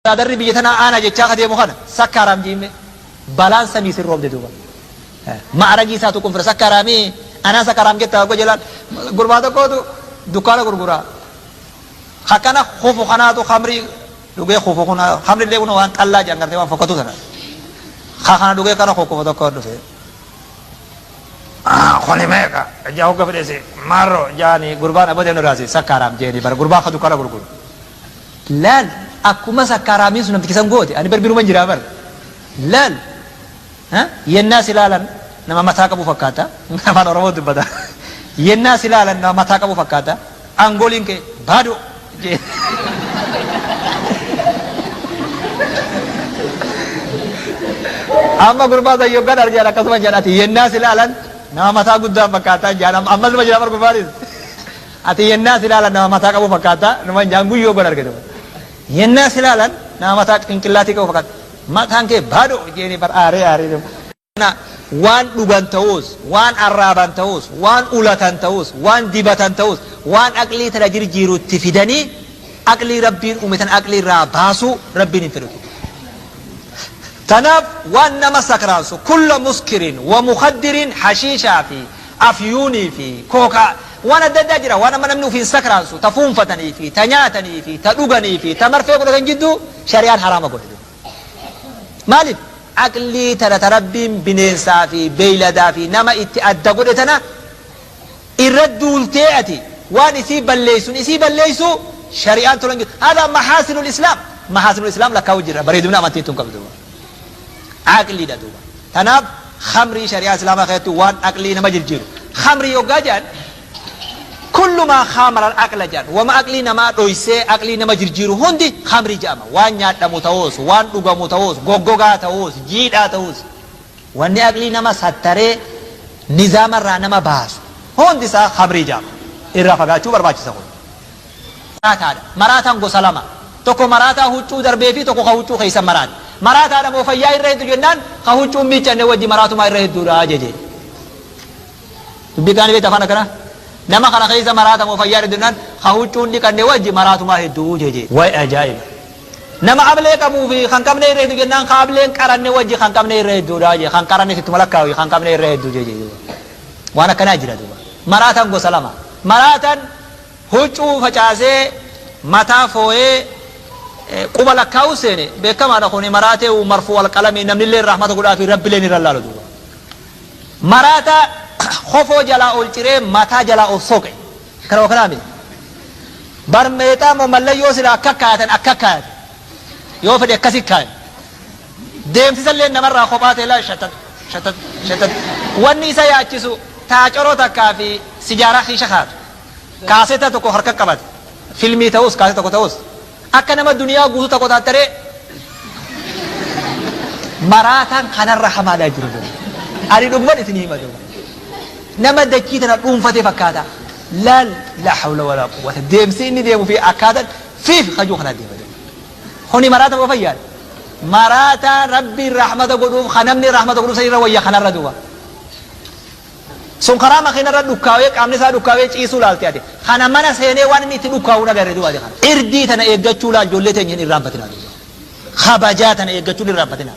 Mustaadarri biyya tanaa aanaa jechaa ka deemu kana sakkaaraam jiimme balaan samii sin roobde duuba. Ma'aragii isaa tuqun fira sakkaaraamii anaa sakkaaraam jettaa hogga jelaan gurbaa tokkootu dukkaana gurguraa. Akkana kufu kanaatu khamrii dhugee kufu kun khamrillee kun waan xallaa jedhan gartee waan fokkatuu sana. Ka kana dhugee kana kukkufu tokko dhufe. Kuni meeqa jaa hogga fedhese maarroo jaani gurbaan aboo deemnu raasi sakkaaraam jeeni bara gurbaa ka dukkaana gurguru. Laal akkuma sakkaaraamiin sun namtichi san goote ani bar biruman jiraa bar. Laal yennaa si laalan nama mataa qabu fakkaata afaan Oromoo dubbata. Yennaa si laalan nama mataa qabu fakkaata angooliin kee baadoo jee. Amma gurbaa san yoggaan arge ani akkasuma jedhan ati yennaa si laalan nama mataa guddaa fakkaata jedhan ammas numa jira bar gurbaanis. Ati yennaa si laalan nama mataa qabu fakkaata numa jaan guyyoo yoggaan arge duba. Yennaa si laalan nama mataa qinqillaatii qabu fakkaata. Mataan kee baadoo jeeni bar aaree aaree duba. Waan dhugan ta'us, waan arraaban ta'us, waan ulatan ta'us, waan dibatan ta'us, waan aqlii tana jirjiiru itti fidanii aqlii Rabbiin uume tana aqlii irraa baasuu Rabbiin hin fedhu. Tanaaf waan nama sakraansu kulla muskirin wa mukhaddirin hashiishaa fi afyuunii fi kookaa waan adda addaa jira waan amma namni ufiin sakraansu ta fuunfatanii fi ta nyaatanii fi ta dhuganii fi ta marfee godhatan jidduu shari'aan haraama godhe. Maaliif? Aqlii tana ta Rabbiin bineensaa fi beeyladaa fi nama itti adda godhe tana irra duultee ati waan isii balleeysun isii balleeysuu shari'aan tola hin jirtu. Haadha mahaasinul islaam. Mahaasinul islaam lakkaa'u jirra. Bareedumna amantiin tun qabdu. Aqliidha duuba. Tanaaf khamrii shari'aa islaamaa keessatti waan aqlii nama jirjiiru. Khamrii yoggaa jedhan kullu maa khaamara al-aqla jedhan wama aqlii namaa dhoysee aqlii nama jirjiiru hundi khamrii jedhama. Waan nyaadhamu ta'uus, waan dhugamu ta'uus, goggogaa ta'uus, jiidhaa ta'uus. Wanni aqlii nama sattaree nizaamarraa nama baasu hundi isaa khamrii jedhama. Irraa fagaachuu barbaachisa kun. Maraataadha. Maraataan gosa lama. Tokko maraataa huccuu darbee fi tokko ka huccuu keessa maraate. Maraataadha moo fayyaa irra hedduu jennaan ka huccuun miiccanne wajji maraatumaa irra hedduudha jeje. Dubbii kaani beekta afaan akkanaa? Nama kana keessa maraata moo fayyaa hedduu jennaan ka huccuun dhiqanne wajji maraatumaa hedduu jeje. Way ajaa'iba. Nama ablee qabuu fi kan qabne irra hedduu jennaan ka ableen qaranne wajji kan qabne irra hedduudha je. Kan qaranne sittuma lakkaawi kan qabne irra hedduu jeje. Waan akkanaa jira duuba. Maraataan gosa lama. Maraataan huccuu facaasee mataa fooyee quba lakkaa'uu seene beekamaadha kuni maraatee marfuu alqalamii namnillee rahmata godhaa fi rabbileen irra laalu duuba. Maraata kofoo jalaa ol ciree mataa jalaa ol soqe. Kana wakkanaa miti. Barmeexaa moo mallayyoo sila akka kaayatan akka kaayate. Yoo fedhe akkasi kaaye. Deemsisallee namarraa kophaa ta'e laa shatat shatat shatat. Wanni isa yaachisu taacoroo takkaa fi sijaaraa kiisha kaatu. Kaaseta tokko harka qabate. Filmii ta'us kaaseta tokko ta'us. Akka nama duniyaa guutuu tokko taattaree maraataan kanarra hamaadhaa jiru duuba. Ani dhuguman isin hima duuba. Nama dachii tana dhuunfate fakkaata. Laal laa hawla walaa quwwata. Deemsi inni deemu fi akkaataan fiif kajuu kanaa deema duuba. Kuni maraata moo fayyaadha? Maraataan Rabbiin rahmata godhuuf kan namni rahmata godhuuf san irra wayya kanarra duuba. Sun karaa makiina irra dhukkaawee qaamni isaa dhukkaawee ciisuu laalte ati. Kana mana seenee waan inni itti dhukkaa'u hin agarre duuba ati kana. Irdii tana eeggachuu laal ijoollee teenya hin irraanfatinaa duuba. Kabajaa tana eeggachuu hin irraanfatinaa.